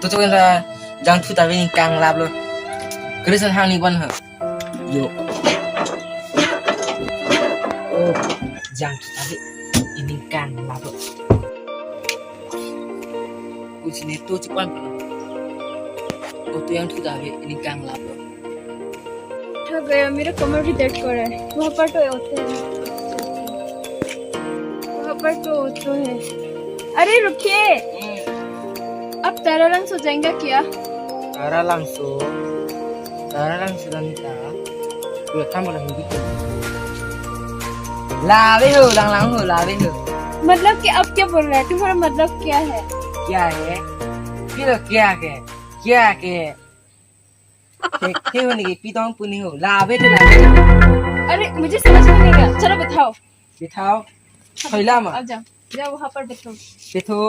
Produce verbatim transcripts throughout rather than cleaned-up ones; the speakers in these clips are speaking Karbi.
To chok ra Jangthu ta ave ningkan laplo. Chris hang ni bon ha. Yo. Oh, Jangthu ta ave ningkan laplo. Kuchine to chupon pala. Oh, to Jangthu ta ave ningkan laplo. उठा गया, मेरा कमर भी दर्द कर रहा है। वहाँ पर तो ऑटो है, वहाँ पर तो ऑटो है। अरे रुकिए, आप तारालांगसो जाएंगे क्या? Taralangso, Taralangso dan ta. Dua tambah lah Hindi tu. Lave ho, lang lang ho, lave ho. मतलब कि आप क्या बोल रहे हैं? तुम्हारा मतलब क्या है? क्या है? फिर क्या है? क्या है? Thek, thek ho neke pi tong pu ni ho. Lave te lave. अरे मुझे समझ में नहीं आ रहा। चलो बताओ। Bithao. Khoila ma. अब जाओ, जाओ वहाँ पर बैठो। Ketho.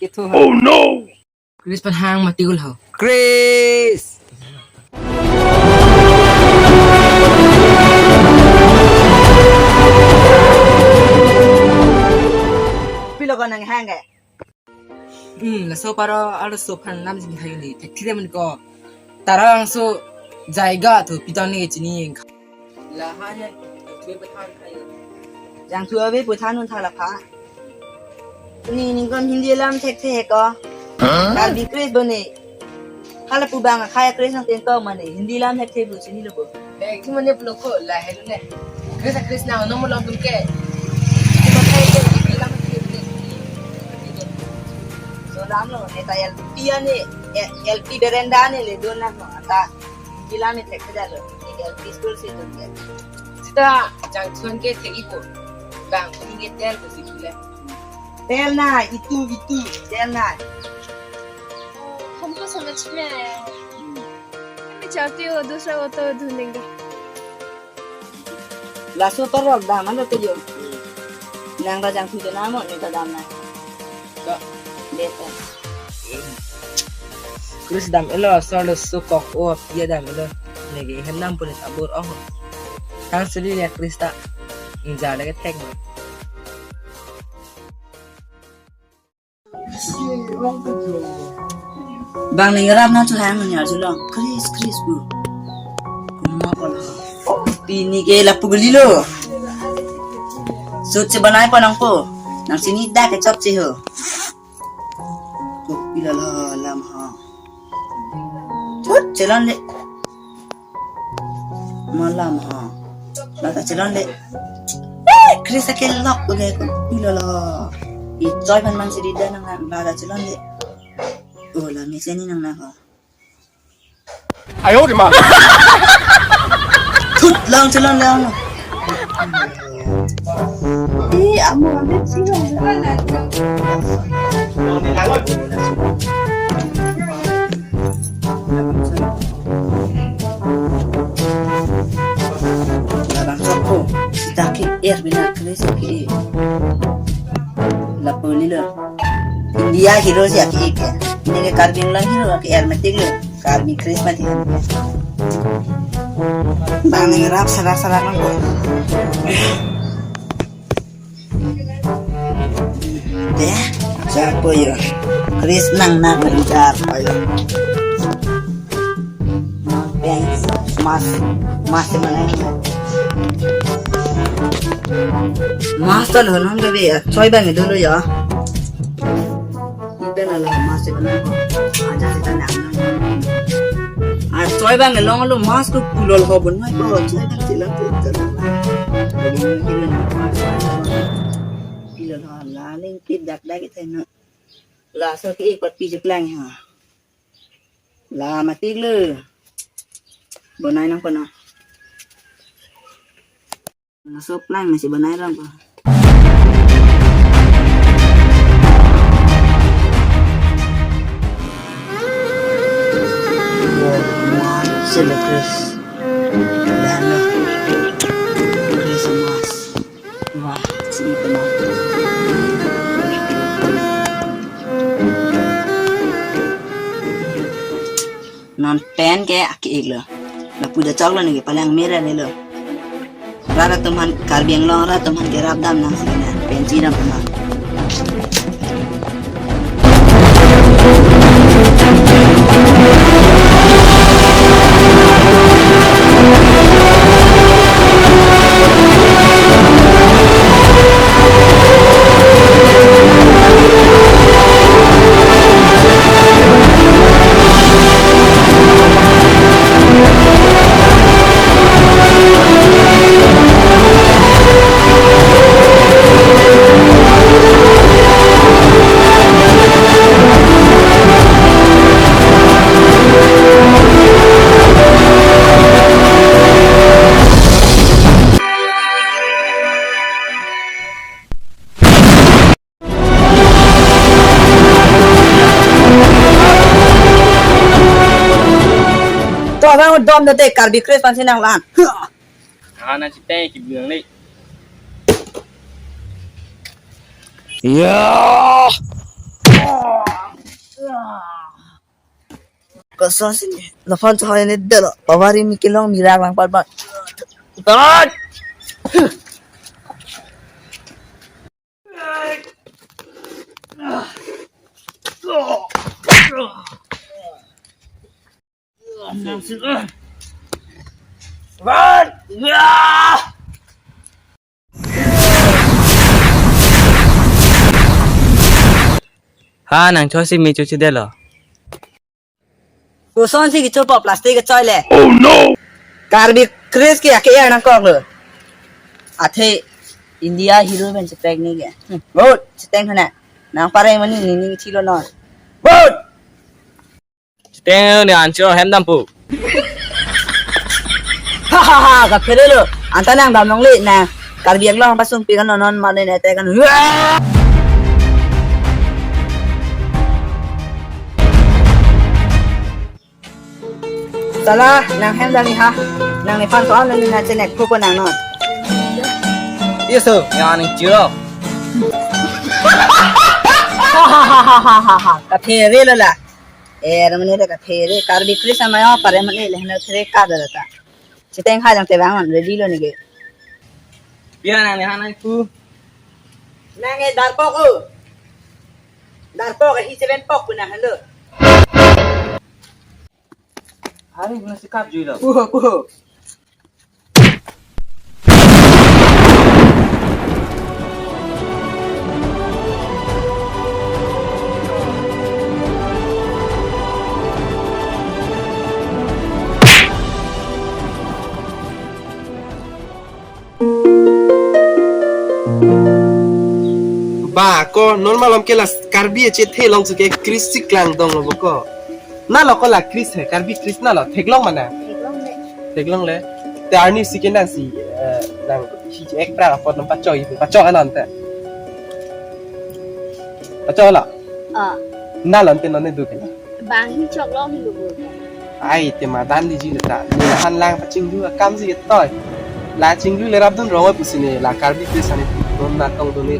Ketho ha. Oh no! Chris pen hang mati gul ho. Chris! Pilo ko nanghang ke? Hmm, laso paro arloso aphan lam jing thayo ni. Thekthe amen ko. Taralangso jaiga thu pi tong ne chini. Lahai Jangthu ave pu than un tha lapha. Ni ningkan Hindi lam thekthe he ko. Huh? Karbi Chris bone. Hala pu bang akhai Chris nangthan ko mane Hindi lam thekthe pu chinilo bo. Eh, ki mane pulo ko lahai ne. Chris, Chris na no mo lom tum ke. Ki mane ke Hindi lam thekthe pu. So lam lo ne ta L P ane, L P berenda ane ledun nang ko ta. Hindi lam thekthe jalo. Ni L P school si dun ke. Sita Jangthu an ke thek-ik ko. Bang, ni ke tel ko si pule. Tel na, itu, itu, tel na. हमको समझ में आया है। मैं चाहती हूँ दूसरा ऑटो ढूंढेंगे। Laso torok dam alo to jo. Nang ta Jangthu jo namo, ne ta dam na. Dam. Beta. Chris dam elo, solo sukok o pia dam elo. Neke hem nam pulit abur oh. Tang suli le Chris ta. Inja lagi thek mo. Bang ning rap na chu hang ni arjulong. Chris, Chris bu. Kuma pon. Pini ke lapu guli lo. Sut che banai pon nangpo. Nang chini dak ke chop che ho. Ko pilo lo lam ha. Thut chelon le. Malam ha. Lata chelon le. Eh, Chris akelok uge ko pilo lo. I choi pan man sidi dan nang lata chelon le. Oh, la mi seni nang na ha. Ayo de ma. Thut lang chelon lang. Eh, amo ambil sih. Labang sopo, sita ke-er bina Chris ke-er. Lapu ni lo. India hero si ake-ik ya. Ini ke Karbi Anglong hero ake-er mati lo. Karbi Chris mati. Bang ning rap sarak-sarak nang ko. Deh, siapa ya? Chris nang na kerja apa ya? Thanks, mas, mas mana ini? Mas tuh lo non gabe ya, choi bang dulu ya. Pen ala mas si banai ko. Aja sita nang nang. Ah, choi bang long lo mas ko pulol ho bon mai ko. Choi bang si lang tu tu. Pulol ho la ling kit dak dak ite na. Laso ke-ik pat pi jeplang ha. La mati le. Bonai nang kono. Laso plang masih bonai rong ko. Selo Chris. Lalo. Christmas. Wah, si pena. Non pen ke ake-ik lo. Lapu da chok lo neke palang mera le lo. Rat atum aphan Karbi Anglong rat atum aphan ke rap dam nang si na pen si dam pema. Abang dom de Karbi Chris aphan si nanglang. Ana chiteng kiblang ni. Ya. Kosonsi ne, lapuson choi ne dolo. Pavari mi kelong mirak lang pat pat. Tot. Ha, nang choi si me chochidetlo. Kosonsi kecho po, plastic kechoi le. Oh no! Karbi Chris ke ake er nangkoklo. Athe India hero pen cheprek ni ke. Hmm. Vote, chiteng hana. Nang pare mani ni ni chilo non. Vote! Chiteng ni ancho hem dampo. Ha ha ha, kaphere lo. Anta nang dam longle na. Karbi Anglong pasung pi kan non non mane ne te kan. Sala, nang hem dam ni ha. Nang nephan ko an ni na chenek ko ko nang non. Yes sir, ya ning chiro. Ha ha ha ha ha ha. Kaphere lo la. Er mane de kaphere, Karbi Chris amai o pare mane le hana phere ka da ta. Chiteng ha jang te bang man ready lo ni ke. Pia nang ne hana ku. Nang e darpok o. Darpok e hi seven pok puna halo. Hari guna sikap jui lo. Puho puho. Ba, ko non malom ke la Karbi achethe along si ke Chris si klang dong lo ko. Na lo ko la Chris he, Karbi Chris na lo, theklong mana? Theklong le. Theklong le. Te arni si ke nang si, eh, nang si ek pra apot nang pachoi, pachoi anon te. Pachoi lo. Ah. Na lo te non ne du ke na. Bang hi chok long hi lo bo. Ai, te madan di ji le ta. Ni han lang pachinglu akam ji ke toi. La chinglu le rap dun rong pusi ne la Karbi Chris ani don na tong don ne.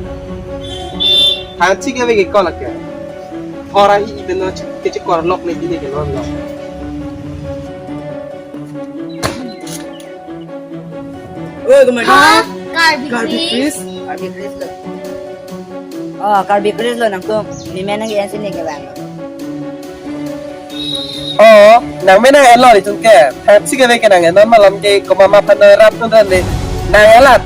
Thang chik ave ke ko la ke. Thora hi iben no chik ke chik kor lok le di ne ke non lo. Oi, kumai. Ha? Karbi Karbi Chris? Chris? Karbi Chris lo. Oh, Karbi Chris lo nangtum. Ni menang yang sini ke bang. Oh, nang menang elo di tum ke. Thang chik ave ke nang non malom ke komat ma phan rap tun dan de. Nang elat.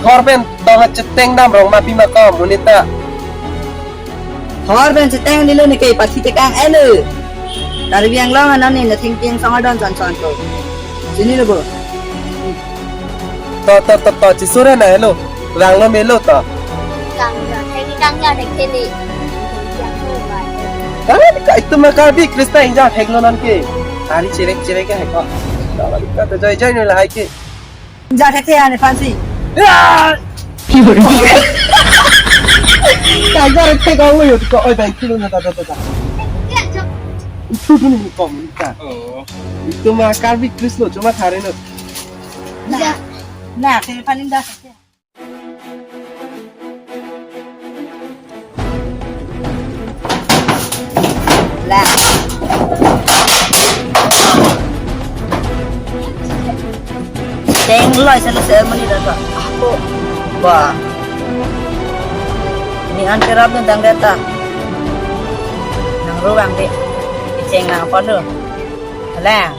Hor pen tong cheteng dam rong ma pi ma kom unita. Hor pen cheteng dilo ne ke pasi tekang elo. Karbi Anglong anon ne thengking song adon son son ko. Sini lo bo. To to to to chisura na elo. Rang lo melo to. Kang ja thek kang ja thek theli. Kang ka itum ma Karbi Chris ta inja thek lo non ke. Ari cherek cherek ke hai ko. Ka to jai jai ne la hai ke. Inja thek thek ane fancy. Ka gar thek awo yo ko oi bai kilo na ta ta ta. Itu dun ni kom ni ta. Oh. Itu ma Karbi Chris lo cuma thare no. Na. Na, thek paling dah. Lah. Cheng loi sana ceremony dah ta. Ako. Ba. Ni an kerap ni dang data. Nang ruang de. Cheng nang apa lo? Lah.